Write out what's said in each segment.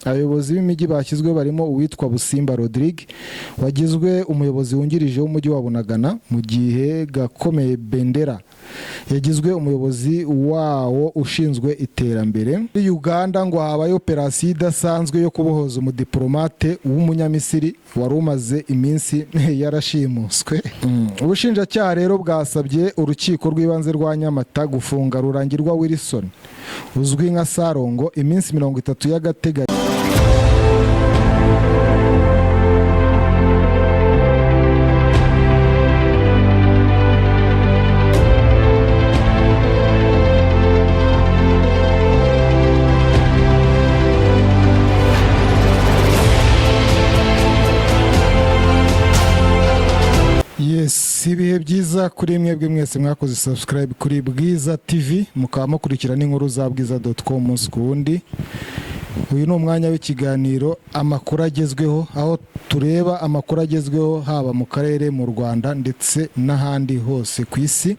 Abayobozi b'imijyi bashyizwe barimo uwitwa Busimba Rodrigue wagizwe umuyobozi wungirije w'umujyi wa Bunagana, mu gihe Gakomeye Bendera yagizwe umuyobozi wawo ushinzwe iterambere. Muri Uganda ngo habaye operasiyo idasanzwe yo kubohoza umudiplomate w'umunyamisiri wari umaze iminsi yarashimuswe. Ubushinjacyaha rero bwasabye urukiko rw'ibanze rwa Nyamata gufunga Rurangirwa Wilson uzwi nka Sarongo iminsi 30 y'agateganyo. Yes, ibihe byiza kuri mwebwe mwese mwakoze subscribe kuri Bwiza TV, mukaba mukurikira n'inkuru za bwiza.com umunsi ku wundi. Uyu ni umwanya w'ikiganiro amakuru agezweho, aho tureba amakuru agezweho haba mu karere, mu Rwanda ndetse n'ahandi hose ku isi.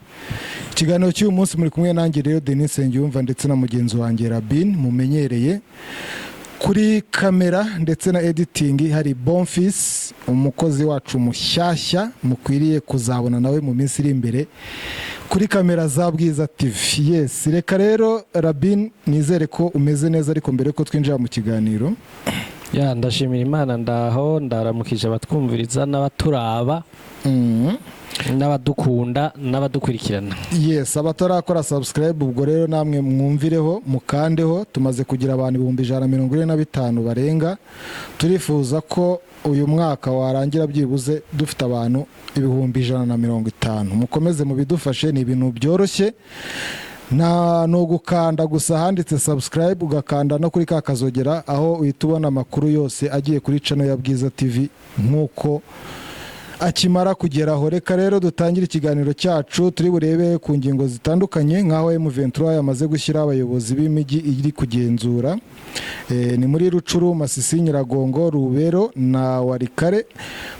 Ikiganiro cy'uyu munsi muri kumwe nanjye rero Denis Nsengiyumva ndetse na mugenzi wanjye Rabin mumenyereye. Kuri kamera ndetse na editing hari Bonfils, umukozi wacu mushyashya mukwiriye kuzabona nawe mu minsi iri imbere kuri kamera za Bwiza TV. Yes, reka rero Rabin, nizere ko umeze neza, ariko mbere ko twinjira mu kiganiro, Ya, ndashimira Imana, ndaho ndaramukije abatwumviriza n'abaturaba n'abadukunda n'abadukurikirana. Yes, abatarakora subscribe ubwo rero namwe mwumvireho mukandeho. Tumaze kugira abantu 145,000 barenga. Turifuza ko uyu mwaka warangira byibuze dufite abantu 150,000. Mukomeze mubidufashe, ni ibintu byoroshye, nta ni ugukanda gusa handitse subscribe, ugakanda no kuri ka kazogera, aho uhita ubona amakuru yose agiye kuri channel ya Bwiza TV nk'uko akimara kugeraho. Reka rero dutangire ikiganiro cyacu, turi burebe ku ngingo zitandukanye nk'aho M23 yamaze gushyira abayobozi b'imijyi iri kugenzura. Ni muri Rucuru, Masisi, Nyiragongo, Rubero na Warikare.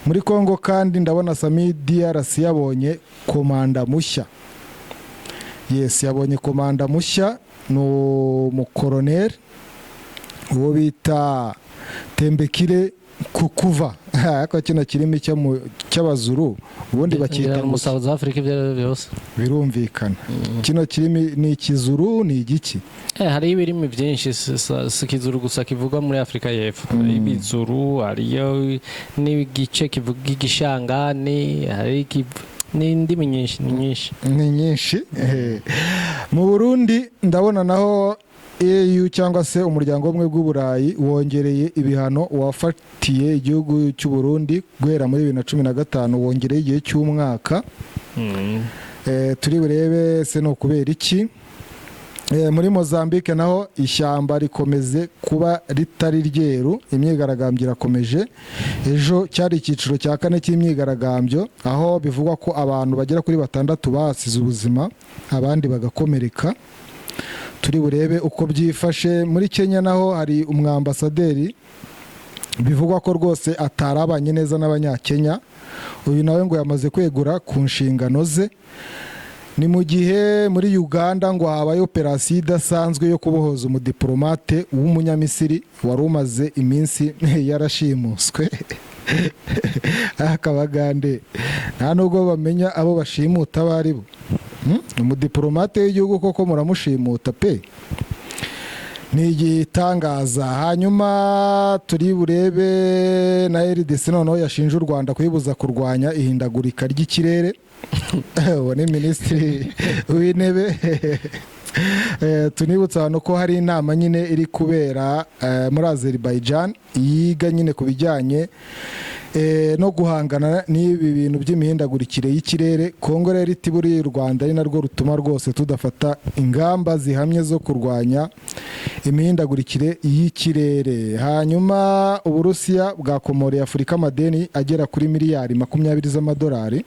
Muri Kongo kandi ndabona Sami DRC yabonye komanda mushya. Yes, yabonye komanda mushya, ni umukoroneri uwo bita Tembekire Kukuva. Ariko kino kirimi cy'abazuru ubundi bakita mu South Africa ibyo ari byo byose birumvikana. Kino kirimi ni ikizuru, ni igiki? Hari ibirimi byinshi, si ikizuru gusa kivugwa muri Afrika y'Epfo. Hari ibizuru, hariyo n'igice kivuga igishangani, hari n'indimi nyinshi, ni nyinshi. Ni nyinshi. Mu Burundi ndabona naho EU cyangwa se umuryango w'ubumwe bw'Uburayi wongereye ibihano wafatiye igihugu cy'u Burundi guhera muri 2015, wongereye igihe cy'umwaka. Turi burebe se ni ukubera iki. Muri Mozambique naho ishyamba rikomeze kuba ritari ryeru, imyigaragambyo irakomeje. Ejo cyari icyiciro cya 4 cy'imyigaragambyo, aho bivugwa ko abantu bagera kuri 6 basize ubuzima abandi bagakomereka. Turi burebe uko byifashe. Muri Kenya naho hari umwambasaderi bivugwa ko rwose atarabanye neza n'abanyakenya, uyu nawe ngo yamaze kwegura ku nshingano ze. Ni mu gihe muri Uganda ngo habaye operasiyo idasanzwe yo kubohoza umudiplomate w'umunyamisiri wari umaze iminsi yarashimuswe. Akabagande nta nubwo bamenya abo bashimuta abo ari bo. Umudiplomate w'igihugu koko muramushimuta pe, ni igitangaza. Hanyuma turi burebe na RDC noneho yashinje u Rwanda kuyibuza kurwanya ihindagurika ry'ikirere. Uwo ni minisitiri w'intebe. Tunibutsa abantu ko hari inama nyine iri kubera muri Azerbaijan yiga nyine ku bijyanye no guhangana n'ibi bintu by'imihindagurikire y'ikirere. Kongo rero iti buriya u Rwanda ari narwo rutuma rwose tudafata ingamba zihamye zo kurwanya imihindagurikire y'ikirere. Hanyuma Uburusiya bwakomoreye Afurika amadeni agera kuri miliyari 20 z'amadolari,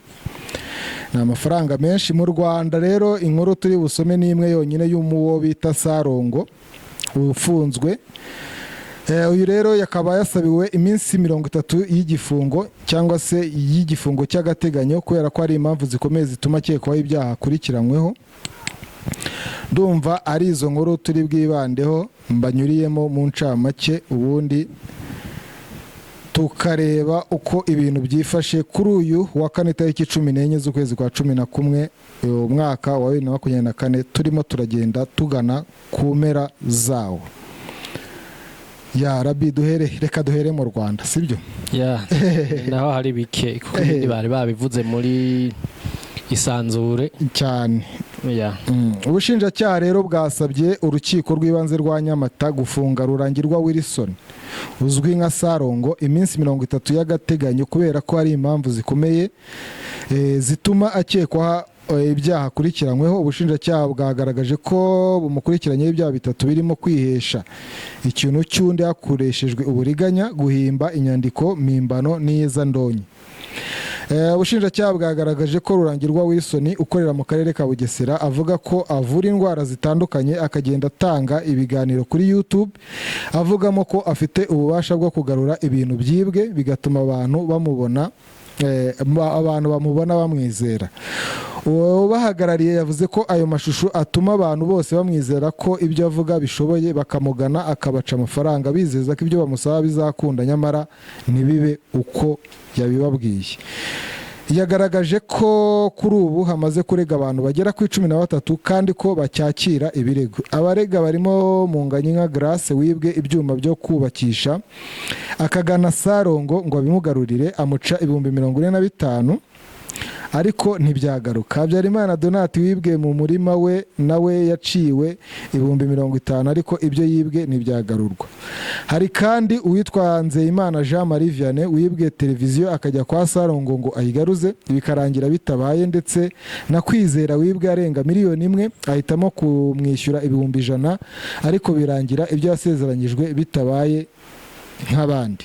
ni amafaranga menshi. Mu Rwanda rero inkuru turi busome ni imwe yonyine y'umuwo bita Sarongo ufunzwe. Uyu rero yakaba yasabiwe iminsi 30 y'igifungo cyangwa se y'igifungo cy'agateganyo kubera ko hari impamvu zikomeye zituma akekwaho ibyaha akurikiranyweho. Ndumva ari izo nkuru turi bwibandeho. Mbanyuriyemo mu ncamake, ubundi tukareba uko ibintu byifashe kuri uyu wa kane, tariki 14 z'ukwezi kwa 11, umwaka wa 2024, turimo turagenda tugana ku mpera zawo. Ya rabi, duhere, reka duhere mu Rwanda, sibyo? Ya, naho hari bike, kuko ibindi bari babivuze muri Isanzure. Cyane. Ya. Ubushinjacyaha rero bwasabye Urukiko rw'Ibanze rwa Nyamata gufunga Rurangirwa Wilson uzwi nka Sarongo iminsi 30 y'agateganyo, kubera ko hari impamvu zikomeye zituma akekwaho ibyaha akurikiranyweho. Ubushinjacyaha bwagaragaje ko bumukurikiranyeho ibyaha bitatu birimo kwihesha ikintu cy'undi hakoreshejwe uburiganya, guhimba inyandiko mpimbano n'iyezandonke. Ubushinjacyaha bwagaragaje ko Rurangirwa Wilson ukorera mu Karere ka Bugesera avuga ko avura indwara zitandukanye, akagenda atanga ibiganiro kuri YouTube avugamo ko afite ububasha bwo kugarura ibintu byibwe, bigatuma abantu bamubona abantu bamubona bamwizera. Ubahagarariye yavuze ko ayo mashusho atuma abantu bose bamwizera ko ibyo avuga bishoboye, bakamugana akabaca amafaranga bizeza ko ibyo bamusaba bizakunda, nyamara ntibibe uko yabibabwiye. Yagaragaje ko kuri ubu hamaze kurega abantu bagera kuri 13 kandi ko bacyakira ibirego. Abarega barimo Munganyinka Grace wibwe ibyuma byo kubakisha, akagana Sarongo ngo abimugarurire, amuca 45,000 ariko ntibyagaruka. Habyarimana Donati wibwe mu murima we, nawe yaciwe 50,000 ariko ibyo yibwe ntibyagarurwa. Hari kandi uwitwa Nzeyimana Jean Marie Vianney wibwe televiziyo, akajya kwa Sarongo ngo ayigaruze, bikarangira bitabaye, ndetse na Kwizera wibwe arenga 1 miliyoni, ahitamo kumwishyura 100,000, ariko birangira ibyo yasezeranyijwe bitabaye, nk'abandi.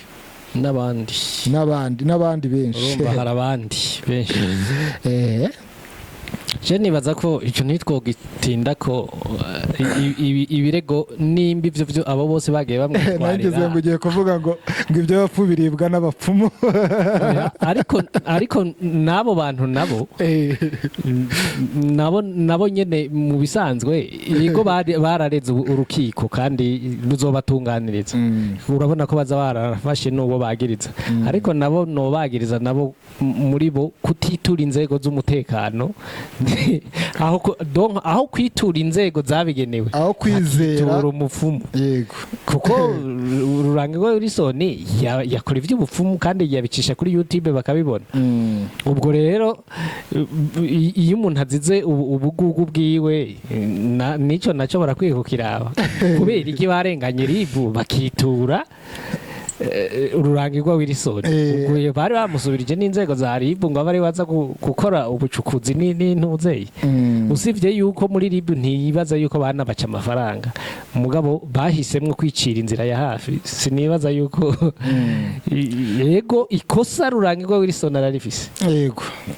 N'abandi. N'abandi, n'abandi benshi. Urumva hari abandi benshi. Je nibaza ko icyo ntitwogitinda ko ibirego nimba ivyo byo abo bose bagiye Nageze ngo bamwitwarira. Ugiye kuvuga ngo ibyo bapfu biribwa n'abapfumu. Oya, ariko n'abo bantu nabo nabo nyene mu bisanzwe yego barareze urukiko kandi ruzobatunganiriza. Urabona ko baza barafashe n'uwo bagiriza, ariko nabo nobagiriza nabo muri bo kutitura inzego z'umutekano, aho donc aho kwitura inzego zabigenewe, aho kwizera bakitura umupfumu. Kuko Rurangirwa Wilson yakora iby'ubupfumu kandi yabicisha kuri YouTube bakabibona. Ubwo rero iyo umuntu azize ubugugu bwiwe, nico nacyo barakwiye kukiraba, kubera iki barenganye RIB bakitura Rurangirwa Wilson? Ubwo iyo bari bamusubirije n'inzego za RIB ngo abe ari baza gukora ubucukuzi n'intuzeye. Usibye yuko muri RIB ntiyibaza yuko banabaca amafaranga, mugabo bahisemwo kwicira inzira ya hafi. Sinibaza yuko yego ikosa Rurangirwa Wilson ararifise,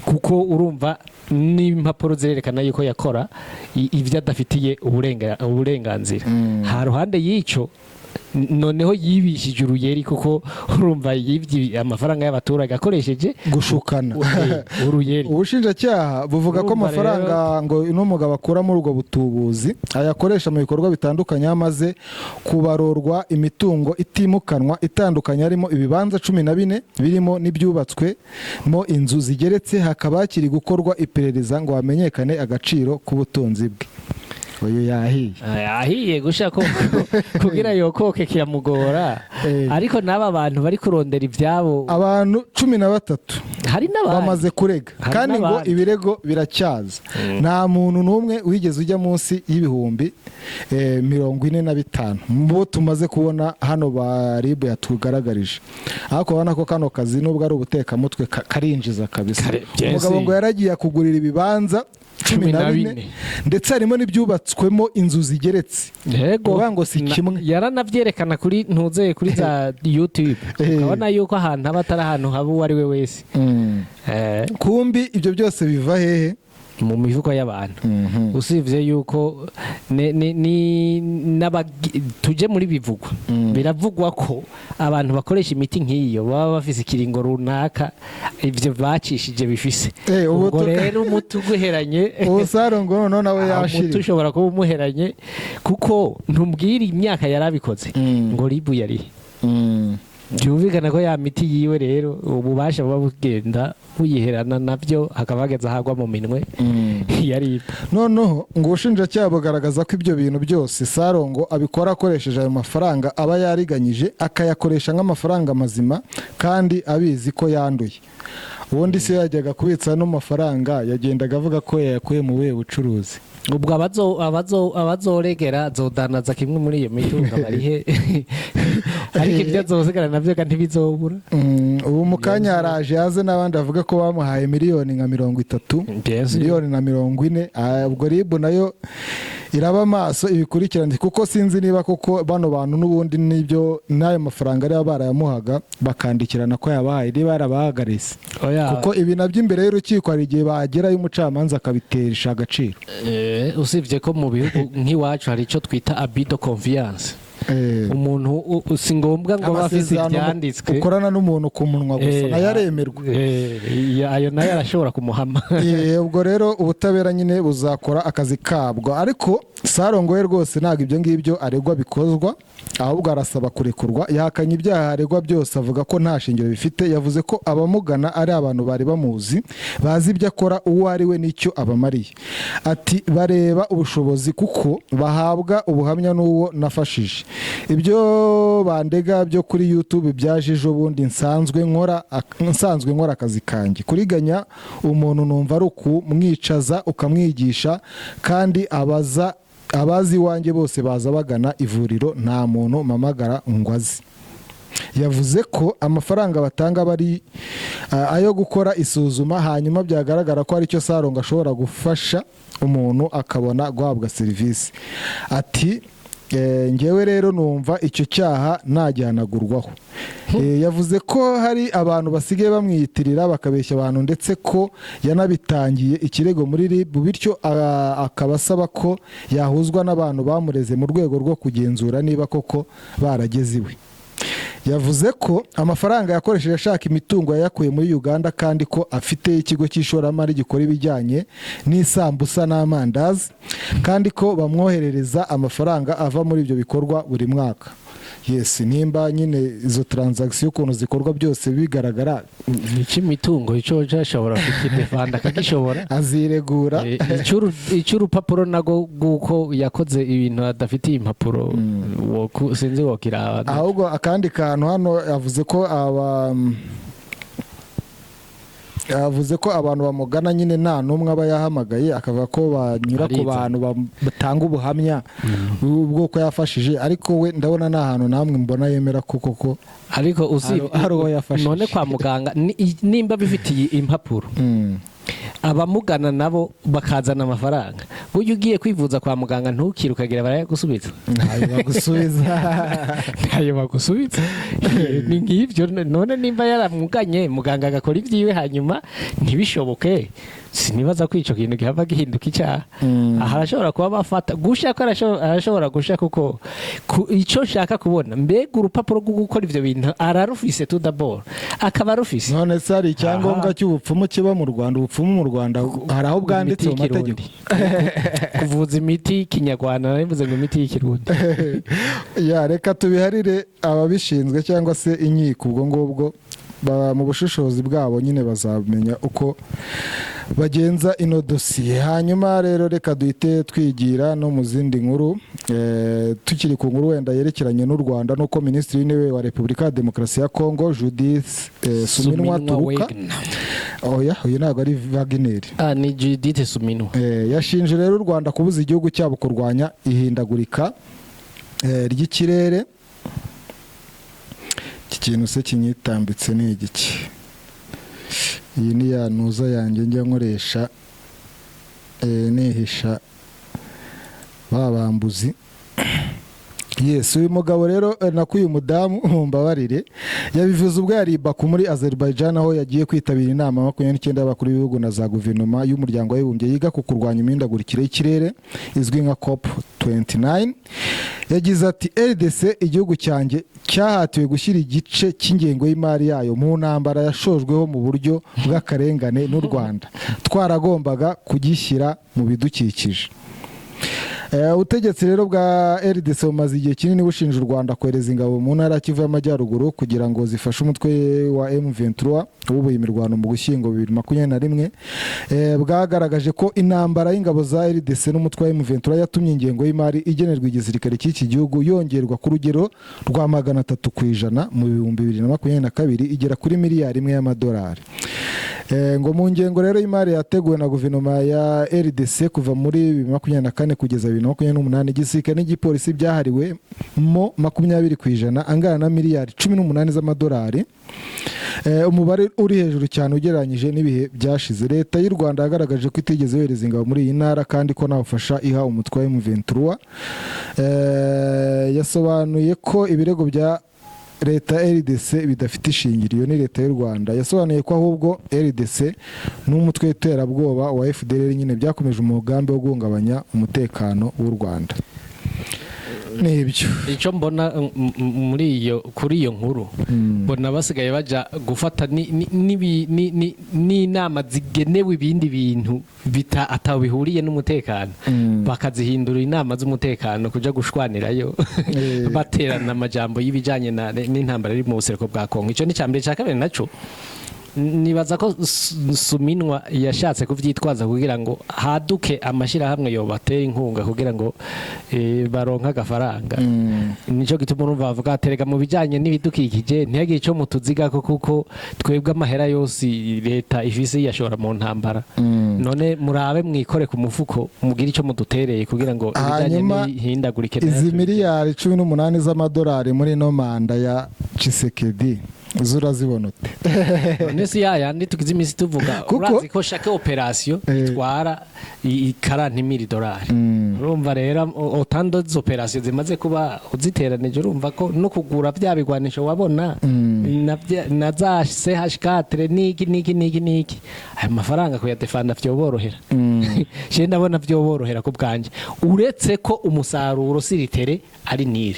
kuko urumva n'impapuro zirerekana yuko yakora ibyo adafitiye uburenganzira. Ha ruhande y'ico noneho yibishije uruyeri, kuko urumva yibye amafaranga y'abaturage akoresheje gushukana. Uruyeri. Ubushinjacyaha buvuga ko Urumva amafaranga ngo uno mugabo akura muri ubwo butubuzi ayakoresha mu bikorwa bitandukanye, amaze kubarurwa imitungo itimukanwa itandukanye, harimo ibibanza 14 birimo n'ibyubatswe mo inzu zigeretse. Hakaba hakiri gukorwa iperereza ngo hamenyekane agaciro k'ubutunzi bwe. Uyu yahiye. Ahiye gusha ko kugira yokoke kiramugora. Ariko n'aba bantu bari kurondera ibyabo. Abantu 13 Hari n'abandi. bamaze kurega, Hari kandi ngo n'abandi. ibirego biracyaza. Nta muntu n'umwe wigeze ujya munsi y'45,000 mu bo tumaze kubona hano ba RIB yatugaragarije. Ariko urabona ko kano kazi, nubwo ari ubutekamutwe, karinjiza kabisa. Byese. Umugabo ngo yaragiye akugurira ibibanza cumi Cumi na na bine, bine. ndetse harimo n'ibyubatswemo inzu zigeretse. Yego. Uvuga ngo si kimwe. Yaranavyerekana kuri ntuzeye kuri za YouTube, ukabona yuko ahantu haba atari ahantu haba uwo ari we wese. Kumbi ibyo byose biva hehe? Mu mifuko y'abantu. Usibye yuko tuje muri bivugwa, biravugwa ko abantu bakoresha imiti nk'iyo baba bafise ikiringo runaka ivyo bacishije bifise. Ubu Ubwo rero umuti uguheranye, ubu Sarongo noneho nawe umuti yashiriwe. ushobora kuba umuheranye, kuko ntumbwira imyaka yarabikoze ngo ribu yarihe. Byumvikana ko ya miti yiwe rero ububasha buba bugenda buyiherana nabyo, hakaba hageze ahagwa mu minwe ya RIB. Noneho ngo ubushinjacyaha bugaragaza ko ibyo bintu byose Sarongo abikora akoresheje ayo mafaranga aba yariganyije, akayakoresha nk'amafaranga mazima kandi abizi ko yanduye. Ubundi se yajyaga kubitsa ano mafaranga, yagendaga avuga ko yayakuye mu buhe bucuruzi? Ubwo abazoregera azodandaza kimwe muri iyo mitungo barihe, ariko ibyo azosigara nabyo ga ntibizobura. Ubu mu kanya haraje yaze n'abandi avuga ko bamuhaye miliyoni nka 30, Bien sûr. miliyoni na 40. Ubwo RIB nayo iraba maso ibikurikirane, kuko sinzi niba koko bano bantu n'ubundi n'ibyo n'ayo mafaranga ariyo barayamuhaga bakandikirana ko yabahaye, niba yarabahagaritse. Oya. Kuko ibi nabyo imbere y'urukiko hari igihe bagerayo umucamanza akabiteresha agaciro. Usibye ko mu bihugu nk'iwacu hari icyo twita abus de confiance. Umuntu si ngombwa ngo abe afise Amasezerano ibyanditswe. ukorana n'umuntu ku munwa gusa nayo aremerwa. Ayo nayo arashobora kumuhama. Ubwo rero ubutabera nyine buzakora akazi kabwo, ariko Sarongo we rwose ntabwo ibyo ngibyo aregwa bikozwa, ahubwo arasaba kurekurwa. Yahakanye ibyaha aregwa byose, avuga ko nta shingiro bifite. Yavuze ko abamugana ari abantu bari bamuzi, bazi ibyo akora, uwo ari we n'icyo abamariye. Ati: "Bareba ubushobozi kuko bahabwa ubuhamya n'uwo nafashije. Ibyo bandega byo kuri YouTube byaje ejo bundi, nsanzwe nkora akazi kanjye. Kuriganya umuntu numva ari ukumwicaza ukamwigisha, kandi abaza abazi iwanjye bose baza bagana ivuriro, nta muntu mpamagara ngo aze." Yavuze ko amafaranga batanga bari ayo gukora isuzuma, hanyuma byagaragara ko aricyo Sarongo ashobora gufasha umuntu akabona guhabwa serivisi. Ati: "Ngewe rero numva icyo cyaha ntagihanagurwaho." Yavuze ko hari abantu basigaye bamwiyitirira bakabeshya abantu, ndetse ko yanabitangiye ikirego muri RIB, bityo akaba asaba ko yahuzwa n'abantu bamureze mu rwego rwo kugenzura niba koko barageze iwe. Yavuze ko amafaranga yakoresheje ashaka imitungo yayakuye muri Uganda, kandi ko afite ikigo cy'ishoramari gikora ibijyanye n'isambusa n'amandazi, kandi ko bamwoherereza amafaranga ava muri ibyo bikorwa buri mwaka. Yes, nimba nyine izo transaction ukuntu zikorwa byose bigaragara. Icy'imitungo icyo ashobora kukidefanda akagishobora. Aziregura. Icy'urupapuro nago rw'uko yakoze ibintu adafitiye impapuro, sinzi wokiraba. Ahubwo akandi kantu hano, yavuze ko abantu bamugana nyine nta n'umwe aba yahamagaye, akavuga ko banyura ku Ariza. bantu batanga ubuhamya bw'uko yafashije, ariko we ndabona nta hantu namwe mbona yemera ko koko Ariko usibye hari uwo yafashije. None kwa muganga nimba bifitiye impapuro, abamugana nabo bakazana amafaranga, burya ugiye kwivuza kwa muganga ntukire ukagira barayagusubiza? Ntayo bagusubiza. Ntayo bagusubiza. Ni nk'ibyo. None nimba yaramuganye muganga agakora ibyiwe hanyuma ntibishoboke, sinibaza ko icyo kintu gihava gihinduka icyaha. Aha arashobora kuba bafata gusha ko arashobora gusha, kuko icyo nshaka kubona, mbega urupapuro rwo gukora ibyo bintu ararufise? Tout d'abord akaba arufise. None se hari icyangombwa cy'ubupfumu kiba mu Rwanda? Ubupfumu mu Rwanda hari aho bwanditse mu Imiti mategeko? y'ikirundi. Kuvuza imiti y'ikinyarwanda, narivuze ngo imiti y'ikirundi. Ya, reka tubiharire ababishinzwe cyangwa se inkiko. Ubwo ngubwo mu bushishozi bwabo nyine bazamenya uko bagenza ino dosiye. Hanyuma rero reka duhite twigira no mu zindi nkuru. Tukiri ku nkuru wenda yerekeranye n'u Rwanda, nuko Minisitiri w'Intebe wa Repubulika ya Demokarasi ya Kongo, Judith Suminwa Turuka. Wagner. Oya, uyu ntabwo ari Wagner. Ah, ni Judith Suminwa. Yashinje rero u Rwanda kubuza igihugu cyabo kurwanya ihindagurika ry'ikirere. Iki kintu se kinyitambitse ni igiki? Iyi ni ya ntuza yanjye njya nkoresha nihisha ba bambuzi. Yes, uyu mugabo rero, nako uyu mudamu, mumbabarire, yabivuze ubwo yari i Baku muri Azerbaijan, aho yagiye kwitabira inama 29 y'abakuru b'ibihugu na za guverinoma y'Umuryango w'Abibumbye yiga ku kurwanya imihindagurikire y'ikirere, izwi nka COP 29. Yagize ati: "RDC, igihugu cyanjye, cyahatiwe gushyira igice cy'ingengo y'imari yayo mu ntambara yashojweho mu buryo bw'akarengane n'u Rwanda. Twaragombaga kugishyira mu bidukikije." Ubutegetsi rero bwa RDC bumaze igihe kinini bushinja u Rwanda kohereza ingabo mu ntara ya Kivu y'Amajyaruguru kugira ngo zifashe umutwe wa M23 wubuye imirwano mu Gushyingo 2021. Bwagaragaje ko intambara y'ingabo za RDC n'umutwe wa M23 yatumye ingengo y'imari igenerwa igisirikare cy'iki gihugu yongerwa ku rugero rwa 300% mu 2022, igera kuri miliyari 1 y'amadolari. Ngo mu ngengo rero y'imari yateguwe na guverinoma ya RDC kuva muri 2024 kugeza 2028, igisirikare n'igipolisi byahariwe mo 20%, angana na miliyari 18 z'amadolari, umubare uri hejuru cyane ugereranyije n'ibihe byashize. Leta y'u Rwanda yagaragaje ko itigeze yohereza ingabo muri iyi ntara kandi ko nta bufasha iha umutwe wa M23. Yasobanuye ko ibirego bya leta RDC bidafite ishingiro. Iyo ni leta y'u Rwanda. Yasobanuye ko ahubwo RDC n'umutwe w'iterabwoba wa FDLR nyine byakomeje umugambi wo guhungabanya umutekano w'u Rwanda. Nibyo. Icyo mbona muri iyo, kuri iyo nkuru, mbona basigaye baja gufata n'inama zigenewe ibindi bintu bita ataho bihuriye n'umutekano, bakazihindura inama z'umutekano, kuja gushwanirayo, baterana amajambo y'ibijanye n'intambara iri mu buseruko bwa Kongo. Icyo ni icya mbere. Icya kabiri naco, nibaza ko Suminwa yashatse kuvyitwaza kugira ngo haduke amashirahamwe yobatera inkunga kugira ngo baronke agafaranga. Nico gituma urumva bavuga aterega mu bijanye n'ibidukikije ntihagire ico mutuzigako, kuko twebwe amahera yose leta ifise yashora mu ntambara. None murabe mwikore ku mufuko, mugire ico mudutereye kugira ngo ibijanye Hanyuma, n'ihindagurike izi miliyari 18 z'amadolari muri ino manda ya Tshisekedi zurazibona ute? None si yayandi tugize iminsi tuvuga? Urazi ko chaque opération itwara 40 mille dolari. Urumva rero autant des opérations zimaze kuba uziteranije, urumva ko no kugura bya bigwanisho wabona na za CH4 niki niki niki niki, ayo mafaranga kuyadefanda vyoborohera. Je ndabona vyoborohera ku bwanje, uretse ko umusaruro sur terrain ari nul,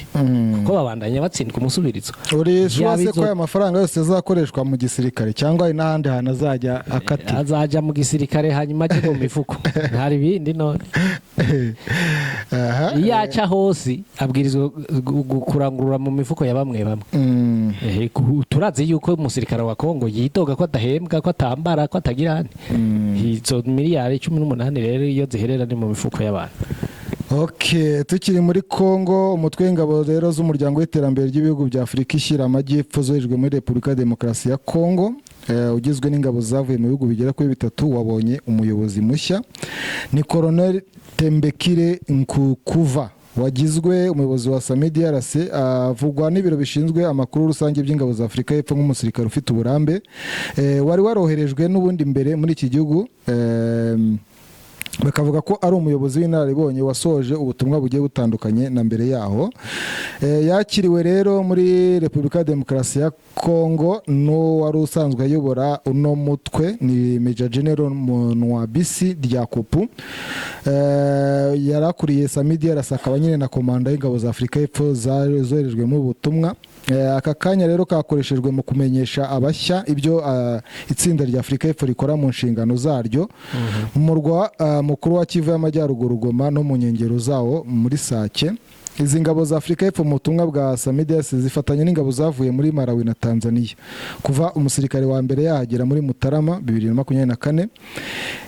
kuko babandanya batsindwa umusubirizo. Uri sure Yaba se ko aya mafaranga yose azakoreshwa mu gisirikare cyangwa hari n'ahandi hantu azajya akatira? Azaja mu gisirikare, hanyuma aje mu mifuko. Hari ibindi none? Iyo aca hose abwirizwa kurangurura mu mifuko ya bamwe bamwe. Turazi yuko umusirikare wa Kongo yidoga ko adahembwa, ko atambara, ko atagira ane. Izo miliyari 18 rero iyo ziherera ni mu mifuko y'abantu. Ok, tukiri muri Congo, umutwe w'ingabo rero z'Umuryango w'Iterambere ry'Ibihugu bya Afurika ishyira Amajyepfo zoherejwe muri Repubulika ya Demokarasi ya Congo, ugizwe n'ingabo zavuye mu bihugu bigera kuri bitatu, wabonye umuyobozi mushya. Ni Colonel Tembekire Nkukuva wagizwe umuyobozi wa SAMIDRC. Avugwa n'ibiro bishinzwe amakuru rusange by'ingabo za Afurika y'Epfo nk'umusirikare ufite uburambe, wari waroherejwe n'ubundi mbere muri iki gihugu. Bakavuga ko ari umuyobozi w'inararibonye wasoje ubutumwa bugiye butandukanye na mbere yaho. Yakiriwe rero muri Repubulika ya Demokarasi ya Kongo n'uwari usanzwe ayobora uno mutwe, ni Major General Monwabisi Dyakopu. Yari akuriye SAMIDRC, akaba nyine na komanda y'ingabo za Afurika y'Epfo zoherejwe muri ubu butumwa. Aka kanya rero kakoreshejwe mu kumenyesha abashya ibyo itsinda rya Afurika y'Epfo rikora mu nshingano zaryo mu murwa mukuru wa Kivu y'Amajyaruguru, Goma, no mu nkengero zawo muri Sake. Izi ngabo za Afurika y'Epfo mu butumwa bwa SAMIDRC zifatanya n'ingabo zavuye muri Malawi na Tanzania. Kuva umusirikare wa mbere yahagera muri Mutarama 2024,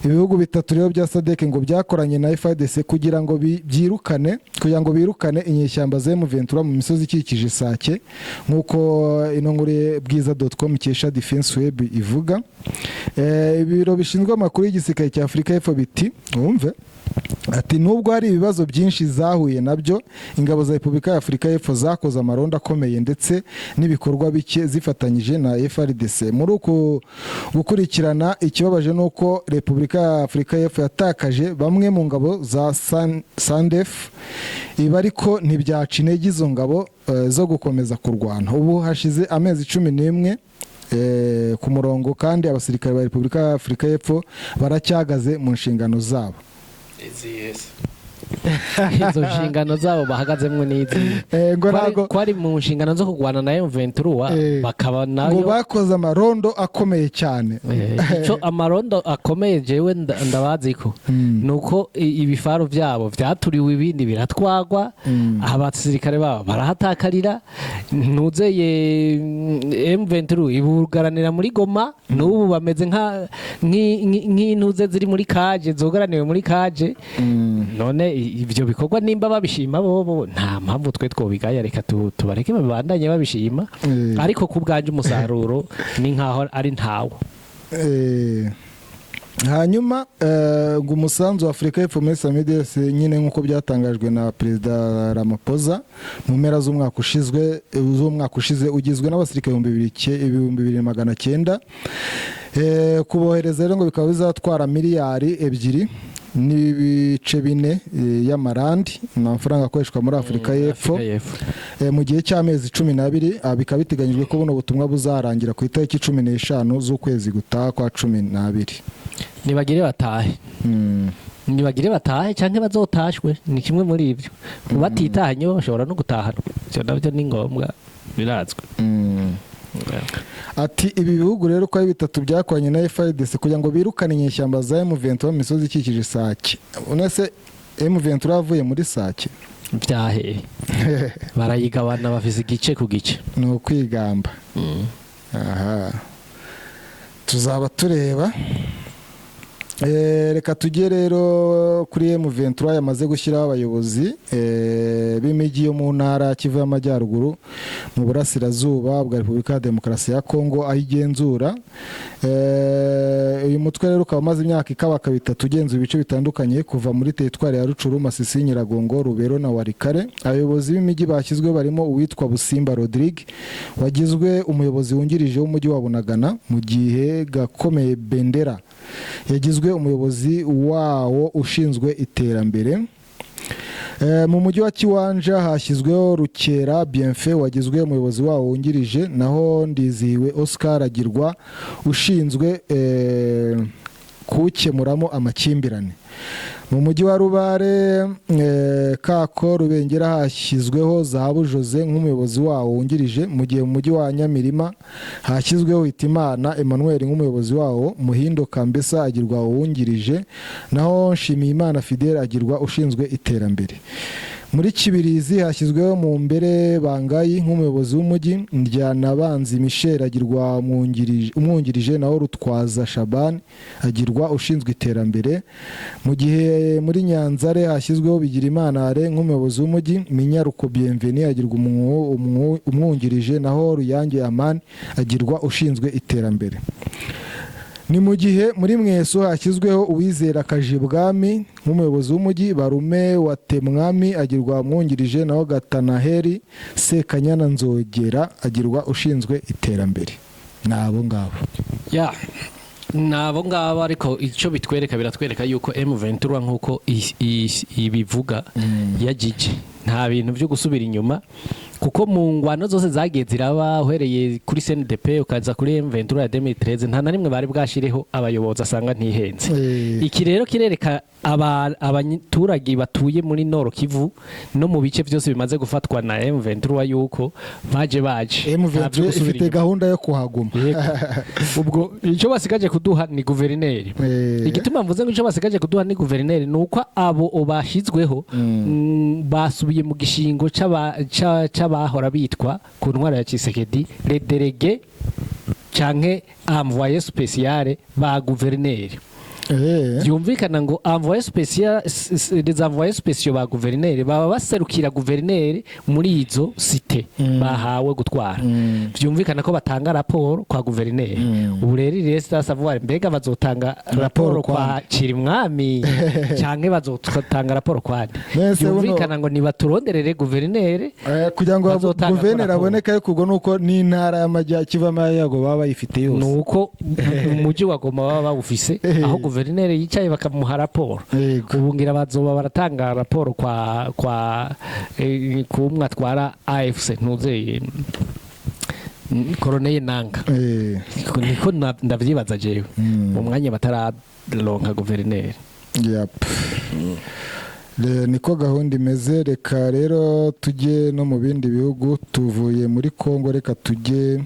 ibihugu bitatu rero bya SADC ngo byakoranye na FARDC kugira ngo byirukane, kugira ngo birukane inyeshyamba za M23 mu misozi ikikije Sake, nk'uko ino nkuru bwiza.com ikesha Defense Web ivuga. Ibiro bishinzwe amakuru y'igisirikare cya Afurika y'Epfo biti wumve, ati nubwo hari ibibazo byinshi zahuye nabyo, ingabo za Repubulika ya Afurika y'Epfo zakoze amarondo akomeye ndetse n'ibikorwa bike zifatanyije na FARDC muri uku gukurikirana. Ikibabaje ni uko Repubulika ya Afurika y'Epfo yatakaje bamwe mu ngabo za SANDF. Ibi ariko ntibyaca intege izo ngabo zo gukomeza kurwana. Ubu hashize amezi 11 ku murongo, kandi abasirikare ba Repubulika ya Afurika y'Epfo baracyahagaze mu nshingano zabo. Izo nshingano zabo bahagazemwo n'izi? Ngo ntago Ko ari mu nshingano zo kurwana na M23, bakaba ngo nayo bakoze amarondo akomeye cyane. Ico amarondo akomeye jewe ndabazi ko nuko ibifaru vyabo vyaturiwe, ibindi biratwagwa, abasirikare babo barahatakarira. Ntuzeye M23 ibugaranira muri Goma, n'ubu bameze nka nk'intuze ziri muri cage, zogaraniwe muri cage. None ivyo bikorwa nimba babishima bobo, nta mpamvu twe twobigaya. Reka tubareke babandanye babishima. Ariko ku bwanje umusaruro ni nkaho ari ntawo. Hanyuma ngo umusanzu wa Afurika y'Epfo muri SAMIDRC nyine, nk'uko byatangajwe na Perezida Ramaphosa mu mpera z'umwaka ushize, ugizwe n'abasirikare 2900. Kubohereza rero ngo bikaba bizatwara miliyari 2.4 y'amarandi, ni amafaranga akoreshwa muri Afurika y'Epfo. Afurika y'Epfo. Mu gihe cy'amezi 12. Bikaba biteganyijwe ko buno butumwa buzarangira ku itariki 15 z'ukwezi gutaha kwa 12. Nibagire batahe. Nibagire batahe canke bazotashwe, ni kimwe muri ivyo. Batitahanye bo bashobora no gutahanwa, ivyo navyo ni ngombwa, birazwi. Ati ibi bihugu rero uko ari bitatu byakoranye na FARDC kugira ngo birukane inyeshyamba za M23 mu misozi ikikije Sake. Unese M23 yavuye muri Sake? Vyahe, barayigabana, bafise igice ku gice. Ni ukwigamba. Aha tuzaba tureba. Reka tujye rero kuri M23 yamaze gushyiraho abayobozi b'imijyi yo mu ntara Kivu y'Amajyaruguru mu burasirazuba bwa Repubulika ya Demokarasi ya Kongo aho igenzura. Uyu mutwe rero ukaba umaze imyaka ikabaka 3 ugenzura ibice bitandukanye kuva muri teritwari ya Rucuru, Masisi, Nyiragongo, Rubero na Warikare. Abayobozi b'imijyi bashyizweho barimo uwitwa Busimba Rodrigue wagizwe umuyobozi wungirije w'umujyi wa Bunagana, mu gihe Gakomeye Bendera yagizwe umuyobozi wawo ushinzwe iterambere. Mu mujyi wa Kiwanja hashyizweho Rukera Bienfait wagizwe umuyobozi wawo wungirije, naho Ndizihiwe Oscar agirwa ushinzwe kuwukemuramo amakimbirane. Mu mujyi wa Rubare, Kako Rubengera hashyizweho Zahabu Jose nk'umuyobozi wawo wungirije, mu gihe mu mujyi wa Nyamirima hashyizweho Hitimana Emmanuel nk'umuyobozi wawo, Muhindo Kambesa agirwa uwungirije, naho Nshimiyimana Fidele agirwa ushinzwe iterambere. Muri Kibirizi hashyizweho mu mbere Bangayi nk'umuyobozi w'umujyi, Ndyanabanzi Michel agirwa umwungirije, naho Rutwaza Shaban agirwa ushinzwe iterambere, mu gihe muri Nyanzare hashyizweho Bigirimana Are nk'umuyobozi w'umujyi, Minyaruko Bienvenu agirwa umwungirije, naho Ruyange Amani agirwa ushinzwe iterambere. Ni mu gihe muri Mweso hashyizweho Uwizera Kajibwami nk'umuyobozi w'umujyi, Barume wa Temwami agirwa umwungirije, naho Gatanaheri Sekanyana Nzogera agirwa ushinzwe iterambere. Ni abo ngabo. Ya, ni abo ngabo, ariko icyo bitwereka, biratwereka yuko M23 nk'uko ibivuga yagije, nta bintu byo gusubira inyuma, kuko mu ngwano zose zagiye ziraba, uhereye kuri CNDP ukaza kuri M23 ya 2013, nta na rimwe bari bwashireho abayobozi asanga ntihenze. Iki rero kirereka abaturage batuye muri Nord Kivu no mu bice byose bimaze gufatwa na M23 yuko baje nta byo M23 gusubira ifite inyuma. gahunda yo kuhaguma. Yego. Ubwo icyo basigaje kuduha ni guverineri. Igituma mvuze ngo icyo basigaje kuduha ni guverineri ni uko abo bashyizweho basubiye mu gishingo c'abahora bitwa ku ntwara ya Tshisekedi les délégués canke envoyé spécial ba guverineri. Byumvikana ngo envoyé spécial, les envoyés spéciaux ba guverineri baba baserukira guverineri muri izo cité bahawe gutwara. Byumvikana ko batanga raporo kwa guverineri. Ubu rero il reste à savoir mbega bazotanga raporo kwa kwa Cirimwami canke bazotanga raporo kwa nde? Nese buno- Byumvikana ngo nibaturonderere guverineri Kugira ngo bazotanga guverineri raporo. aboneke, ariko ubwo nuko n'intara y'amajya Kivu y'Amajyaruguru baba bayifite yose. Nuko umujyi wa Goma baba bawufise, aho guverineri yicaye bakamuha raporo. Ubu ngira bazoba baratanga raporo kwa kumwe atwara AFC, ntuzeye Corneille Nanga. Niko ndavyibaza jewe mu mwanya batararonka guverineri. Yep. Niko gahunda imeze. Reka rero tujye no mu bindi bihugu. Tuvuye muri Congo, reka tujye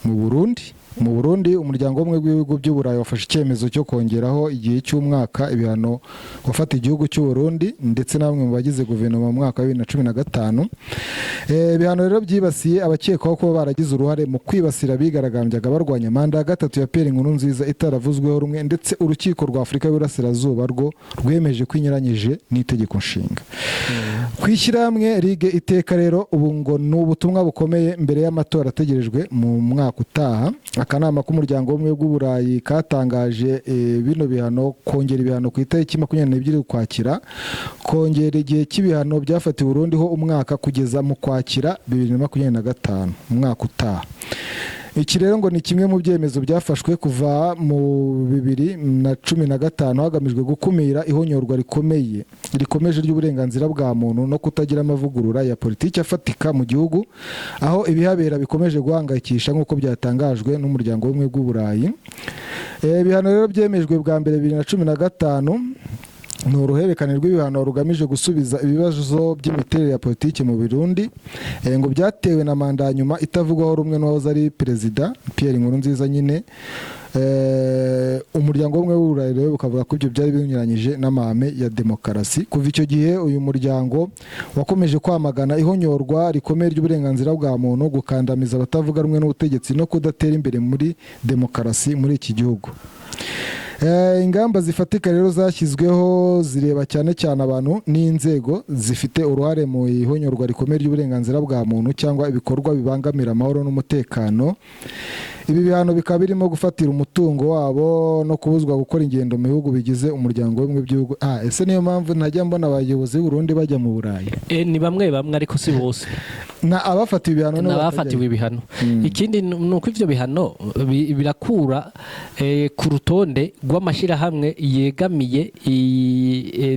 mu Burundi. Mu Burundi, umuryango w'ubumwe bw'ibihugu by'Uburayi wafashe icyemezo cyo kongeraho igihe cy'umwaka ibihano wafata igihugu cy'u Burundi ndetse na bamwe mu bagize guverinoma mu mwaka wa 2015. Ibihano rero byibasiye abakekwaho kuba baragize uruhare mu kwibasira abigaragambyaga barwanya manda ya gatatu ya Pierre Nkurunziza itaravuzweho rumwe, ndetse urukiko rwa Afurika y'Uburasirazuba rwo rwemeje ko inyuranyije n'itegeko nshinga. Ku ishyirahamwe Ligue Iteka rero, ubu ngo ni ubutumwa bukomeye mbere y'amatora ategerejwe mu mwaka utaha. Akanama k'umuryango w'ubumwe bw'Uburayi katangaje bino bihano, kongera ibihano ku itariki 22 Ukwakira, kongera igihe cy'ibihano byafatiwe Burundi ho umwaka kugeza mu Kwakira 2025, umwaka utaha. Iki rero ngo ni kimwe mu byemezo byafashwe kuva mu 2015 hagamijwe gukumira ihonyorwa rikomeye rikomeje ry'uburenganzira bwa muntu no kutagira amavugurura ya politiki afatika mu gihugu, aho ibihabera bikomeje guhangayikisha, nk'uko byatangajwe n'umuryango w'ubumwe bw'Uburayi. Ibihano rero byemejwe bwa mbere 2015, ni uruhererekane rw'ibihano rugamije gusubiza ibibazo by'imiterere ya politiki mu Burundi, ngo byatewe na manda ya nyuma itavugwaho rumwe n'uwahoze ari perezida Pierre Nkurunziza nyine. Umuryango w'ubumwe w'Uburayi rero bukavuga ko ibyo byari binyuranyije n'amahame ya demokarasi. Kuva icyo gihe, uyu muryango wakomeje kwamagana ihonyorwa rikomeye ry'uburenganzira bwa muntu, gukandamiza abatavuga rumwe n'ubutegetsi no kudatera imbere muri demokarasi muri iki gihugu. Ingamba zifatika rero zashyizweho zireba cyane cyane abantu n'inzego zifite uruhare mu ihonyorwa rikomeye ry'uburenganzira bwa muntu cyangwa ibikorwa bibangamira amahoro n'umutekano. Ibi bihano bikaba birimo gufatira umutungo wabo no kubuzwa gukora ingendo mu bihugu bigize umuryango w'ubumwe bw'ibihugu. Ese niyo mpamvu ntajya mbona abayobozi b'u Burundi bajya mu Burayi? Ni bamwe bamwe, ariko si bose. Na abafatiwe ibihano nibo n'abafatiwe batajyayo. Ibihano. Ikindi ni uko ivyo bihano birakura ku rutonde rw'amashyirahamwe yegamiye